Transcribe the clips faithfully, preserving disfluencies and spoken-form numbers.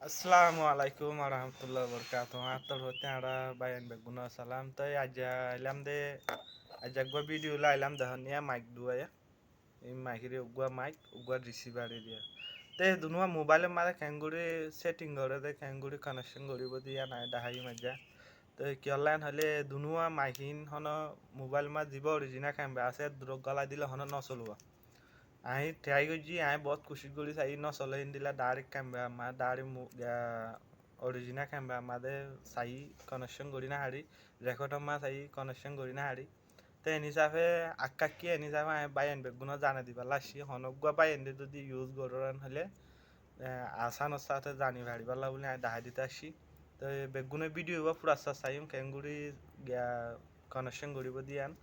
Assalamu alaikum warahmatullahi wabarakatuhu. Añár torfóttu añára báiyain beggúnore salam. Toi aijja ailám de, aijja eggúa video loi ailám de, dehón niya, maik duwa ya. Ei maikor eggúa maik, eggúa receiver eriya. Te dunúa mobailor maze keéngorí setting goré de, keéngorí connection goríbou de, yián añí deháiyum aijja. Te kiyólla yián hoilé dunúa maik hín honó mobailor maze zibá original camera asé, eddúr gólai dile honó nosolibó. Añí try goijjí, añí bout kucíc gorí saiyí, nosolé endilla direct camera ma, direct mo-, ah, original camera maze saiyí connection gorí nofarí, record or maze saiyí connection gorí nofarí. Te en hísafe, akká ki en hísafe añí báiyain beggúnore zanai dibálla aiccí, honó eggúa báiyain de zodi use gorór hoilé, eh, asanor sáte zani faribálla buli añí dahái dito aiccí. Te beggúne video ibá fura saiyum, keéngorí giya connection goríbou de yián.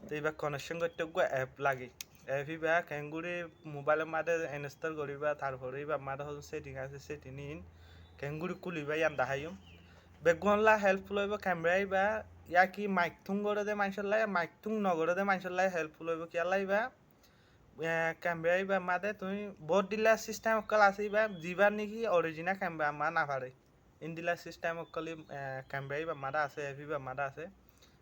Te ibá connection goitté eggúa app lage. App ibá keéngorí mobailor maze install goríba, tarfore ibár maze hon setting asé, setting ín keéngorí kúliba yián daháiyum. Beggúnolla helpful óibo camera ibá, yá ki maik tún goré de maincólla, maik tún nogoré de maincólla helpful óibo. Kiyólla ibá, eh, camera ibár maze tuñí bout dilla system ókkol asé ibá, zibá niki original camera ma nofaré. Endilla system ókkol, eh, camera ibár maze asé, app ibár maze asé.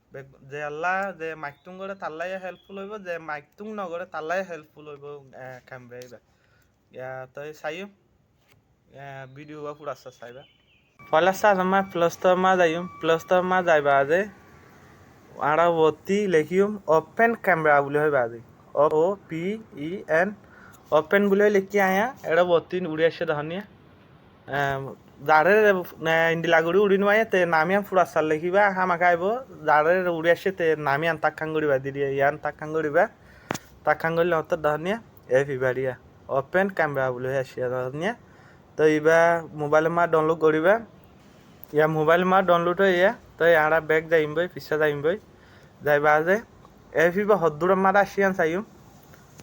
Beg-, zella ze maik tún goré talla yó helpful óibo, ze maik tún nogoré talla yó helpful óibo, eh, camera ibá. Ya, toi saiyum. Eh, video ibá fura saiba. Foila sáte añára Play Store maze zaiyum, Play Store maze zai baade añára uottú lekíyum open camera buli hoi baade. O P E N, open buli hoi lekí aiyá, eçé uottú uçí aiccé dehón niya. Em, zaré, eh, endilla gorí uçí no aiyé, te nam yián fura sar lekíba, hámaka aibó, zaré uçí aiccé, te nam yián tákkan goríba, diriya yián tákkan goríba, tákkan goríle mottor dehón niya, app ibá eriya, open camera buli hoi aiccé dehón niya. Toi ibá mobailor maze download goríba, ya mobailor maze download óiye, toi añára back zaiyum boi, fissá zaiyum boi, zai baade app ibá hoddúror maze aiccé yián saiyum,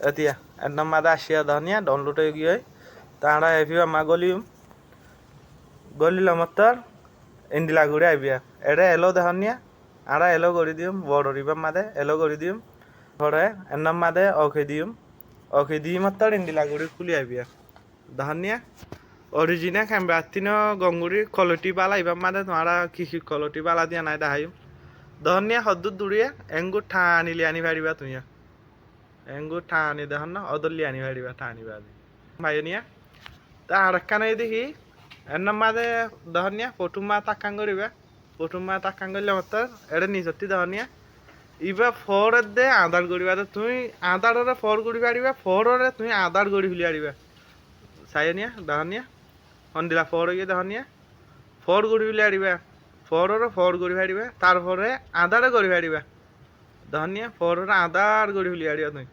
etiya, ennor maze aiccé dehón niya, download ói giyói, toi añára app ibár maze góliyum, gólile mottor endilla gorí aibá. Eçé allow dehón niya, añára allow gorí diyum, border ibár maze allow gorí diyum. Fore ennor maze OK diyum. OK di mottor endilla gorí kúli aibá. Dehón niya, original camera ttíno gom gorí quality bála ibár maze tuáñra ki ki quality bála de yián añí daháiyum. Dehón niya hoddúr duriye, enggúa thani liyani faribá tuñí. Enggúa thani dehón no, ódor liyani faribá thani baade. Báiyo niya. Te arekkán óiye de ki, ennor maze dehón niya, fothúr maze tákkan goríba. Fothúr maze tákkan goríle mottor, eçé nisottú dehón niya. Ibá four edde añdár goríba de, tuñí añdároré four gorí faribá, fouroré tuñí añdár gorí feli faribá. Saiyo niya, dehón niya. Hondilla four óiye dehón niya. Four gorí feli faribá. Fouroré four gorí faribá. Tarfore añdár gorí faribá. Dehón niya, fouroré añdár gorí feli faribá tuñí.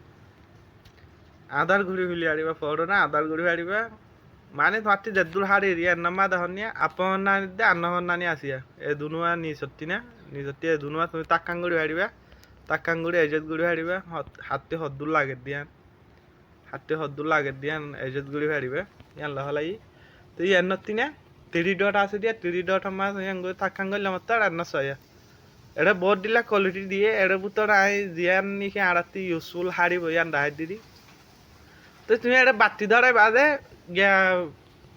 Añdár gorí feli faribá, fouroré añdár gorí faribá. Mani tuáñttú zeddúr hári eriya, ennor maze dehón niya, apor nani de, annor nani asé ya. E dunúa nisottú na, nisottú e dunúa tuñí tákkan gorí faribá. Tákkan gorí adjust gorí faribá. Hot-, hátti hoddúr lager de yián. Hátti hoddúr lager de yián adjust gorí faribá. Yián loi félaiyi. Te yiánor tine three dot asé de, three dot or maze yián gorí tákkan goríle mottor ennor saiya. Eçé bout dilla quality diye, eçé bútore añí ziyán niki añárattú useful háribo yián dahái diri. Te tuñí eçé batti dórai baade giya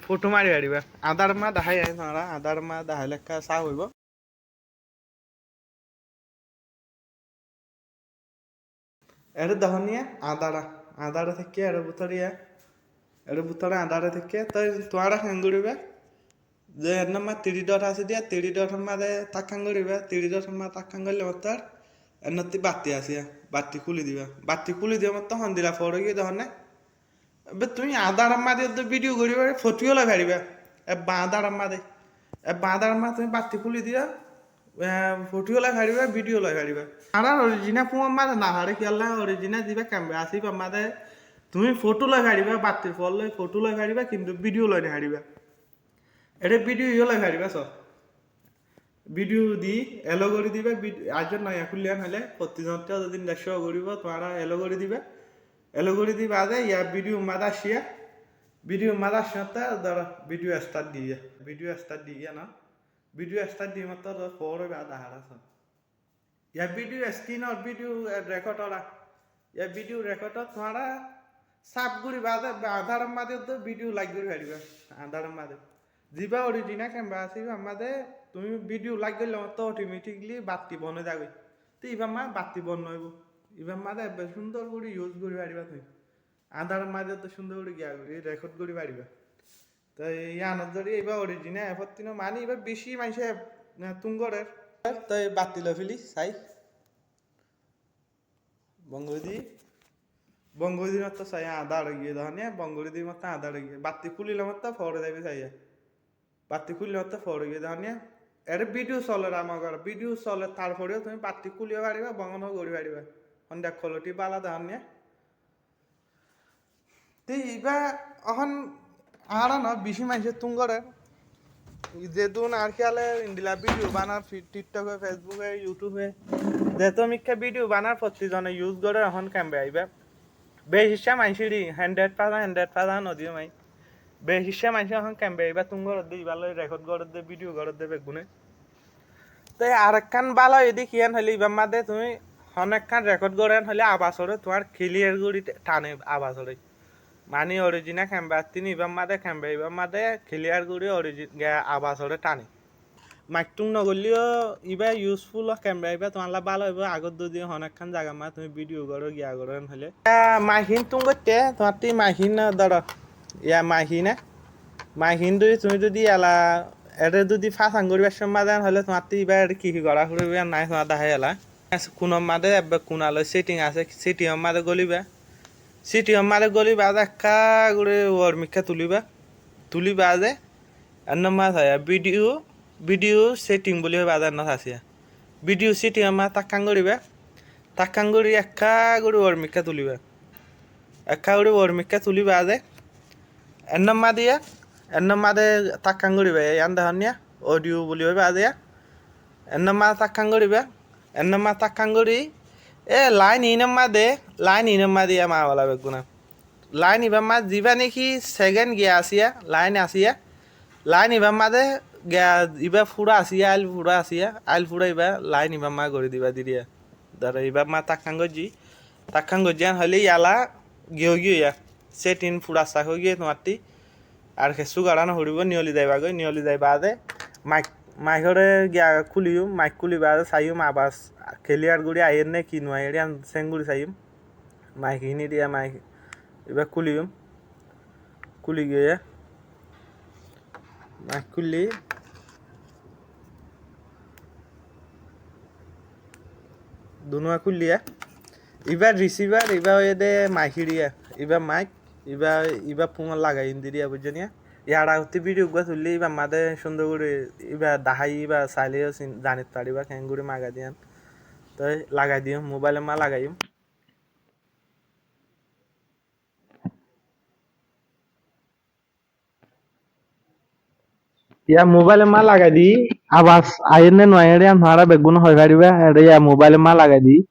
fothú mari faribá. Añdár maze dahái añí tuáñra, añdár maze daháile ekká saf óibo. Eçé dehón niya añdára, añdára táikke eçé bútore ya, eçé bútore añdára táikke, toi tuáñra keén goríba, ze ennor maze three dot asé de, three dot or maze tákkan goríba, three dot or maze tákkan goríle mottor, ennottú batti asé ya, batti kúli diba, batti kúli diba mottor hondilla four ói giyé dehón né, Ebbe tuñí añdáror maze edde video gorí faribá, fothó loi faribá. Ebbe añdáror maze, ebbe añdáror maze tuñí batti kúli diya, eh, fothó loi faribá, video loi faribá. Añárar original fónor maze no fare, kiyólla original ziba camera asé, ibar maze tuñí fothó loi faribá, battir fór loi fothó loi faribá, kintu video loi no faribá. Eçé video yó loi faribá, so. Video di allow gorí diba, vid-, aijjó noya kúlliyan hoilé, fottí zonottú zodi dec show goríbo, tuáñra allow gorí diba. Allow gorí diba de, ya video maze aiccé, video maze aiccé, te dóro video start diye, video start diye no, video start diye mottor dóro four óiba de hara son. Ya video screen or video record ora, ya video record or tuáñra saf gorí baade, añdáror maze de video live gorí faribá, añdáror maze. Zibá orijinal kemera asé, ibár mazé tuñí vidiu laik goillé mottor otometikli batti bon ói zagói. Te ibár mazé batti bon no óibo. Ibár mazé ebbe cúndor gorí yus gorí faribá tuñí. Añdáror mazé to cúndor gorí giya gorí rekod gorí faribá. Te yíanor zoriya ibá orijinal, e fottí no mani ibá beci maincé, e, tún gorér. Te batti loi feli sai. Bon gorí di. Bon gorí di mottor sai añdár ói giyé de honiya, bon gorí di mottor añdár ói giyé. Batti kúlile mottor fore zaibi saiya. Batti kúlile mottor fore giyé de honiya. Ere vidiu soler amagor, vidiu soler, tarfore tuñí batti kúliyo faribá, bon gorí faribá. Hondilla kwaliti bála de honiya. Te ibá ehón añára no, beci maincé tún gorér. Zedún añár kéyale endilla vidiu banar, fi-, TikTok e, Facebook e, YouTube e, zeto mikká vidiu banar, fottí zone yus gorér ehón kemera ibá. Beci maincé ri, hundred percent, hundred percent no diyum añí. Beci maincé ehón kemera ibá tún gorér de, ibá loi rekod gorér de, vidiu gorér de beggúne. Te arekkán bála óiye de kiyán hoilé ibár mazé tuñí honó ekkán rekod gorén hoilé abasore tuáñr kiliyar gorí tane abasore. Mani orijinal kemera ttín ibár mazé, kemera ibár mazé kiliyar gorí oriji-, ge-, abasore tane. Maik tún no goillé yó ibá yusful kemera ibá tuáñlla bála óibo. Agor zodi honó ekkán zagar mazé tuñí vidiu goró giya gorén hoilé. Maik hín tún goitté tuáñttí maik hín dóro. Iya maik hín e. Maik hín dóri tuñí zodi ela, ere zodi fasan goríbar cómot de hoilé tuáñttí ibá ere ki ki gorá foribó, nái tuáñr dahái ela. Kunor mazé ebbe kuna loi setting asé, setting or mazé goliba. Setting or mazé goliba de ekká gorí uor mikká tuliba. Tuliba de ennor mazé saiya vidiu, vidiu setting buli hoiba de ennor asé. Vidiu setting or mazé takkán goriba. Takkán gori ekká gori uor mikká tuliba. Ekká gori uor mikká tuli baade ennor mazé diya, ennor mazé takkán goriba, yián dehón niya, audio buli hoiba de ya. Ennor mazé takkán goriba, ennor mazé takkán gori, e line inor mazé, line inor mazé diya mabala beggúna. Line ibar mazé ziba niki second giya asiya, line asiya. Line ibar mazé giya iba fura asiya, ail fura asiya, ail fura iba line ibar mazé gori diba diriya. Dara ibar mazé takkán gojji, takkán gojji an hoile yala giyo giyo ya. Setting fura sak hoi giye tumarti. Ar kessú gora no foribo, niyoli zaiba goi, niyoli zai baade mic, mic ore giya kuliyum, mic kuli baade saiyum abas clear gori ayer ne ki no ayer, iyan seng gori saiyum. Mic hini diya, mic iba kuliyum. Kuli giye. Mic kulli. Dunuwa kulli ya. Iba receiver, iba oye de mic hiri ya. Iba mic, iba, iba phone lagai indi diya, bujjo niya? Yara utti video gua tulli, iba made sundor gori, iba dahai, iba saile o sin-, janit pariba, kengori maga diyan. Toi lagai diyum, mobile ma lagaiyum. Iya mobile ma lagai di, abas ayer ne no ayer, iyan tuáñra beggún hoi fariba, ere iya mobile ma lagai di.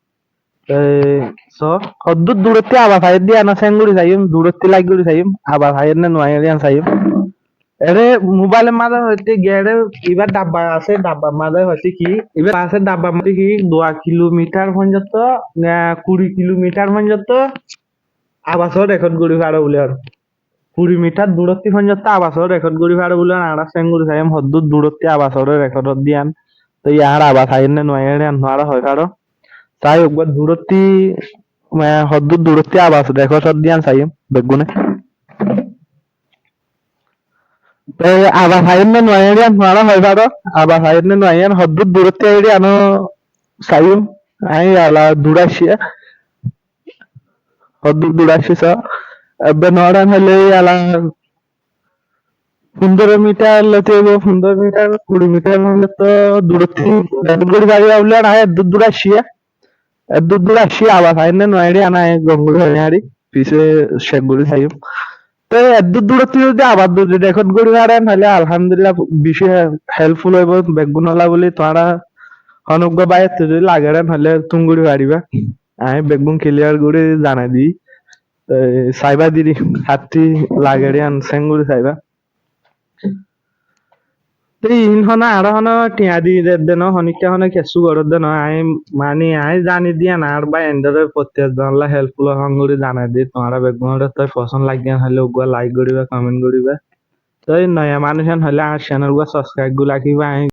E, so, hoddúr durotti abas ayer de iyan seng gori saiyum, durotti like gori saiyum, abas ayer ne no ayer iyan saiyum. Ere mobile ma hoite gere iba dabba ase, dabba ma hoite ki, iba ase dabba ma hoite ki, dua kilometer fonjotto, e, kuri kilometer fonjotto, abas o record gori faro buli ar. Kuri meter durotti fonjotto abas o record gori faro buli ar, añra seng gori saiyum hoddúr durotti abas ore record diyan. Toi iyan abas ayer ne no ayer iyan tuáñra hoi faro. Sai uggwá durotti, e, hoddúr durotti abas record diyan saiyum beggúne. Toi abas ayer ne no ayer iyan tuáñra hoi faro. Abas ayer ne no ayer, hoddúr durotti ayer iyan o saiyum. Añí ala dur aiccí. Hoddúr dur aiccí so. Ebbe no aran hoile ala fundoro meter loti oibo, fundoro meter, kuri meter mane to durotti record gori fariba buli ar, añí eddúr dur aiccí. Eddúr dur aiccí, abas ayer ne no ayer iyan añí gom gori hoi no fari, pise check gori saiyum. Te eddúr durotti zodi abas zodi record gori faren, hoile alhamdulillah beci he-, helpful oibo beggún ola buli, tuáñra honó uggwá báiyottú zodi lageren, hoile tún gori fariba. Añí beggún clear gori zanai di. Te saiba diri, hatti lager iyan seng gori saiba. Te iín hono añáre hono thiañ di der de no, honikka hono kessú gorer de no. Añí, mani, añí zani diyan añár bái endore fottí ekzon olla helpful hon gori zanai di. Tuáñra beggúnore toi fosón lagge hoile uggwá like goriba, comment goriba. Toi noya manúic ókkol óile añár channel gán subscribe gorí rakíba.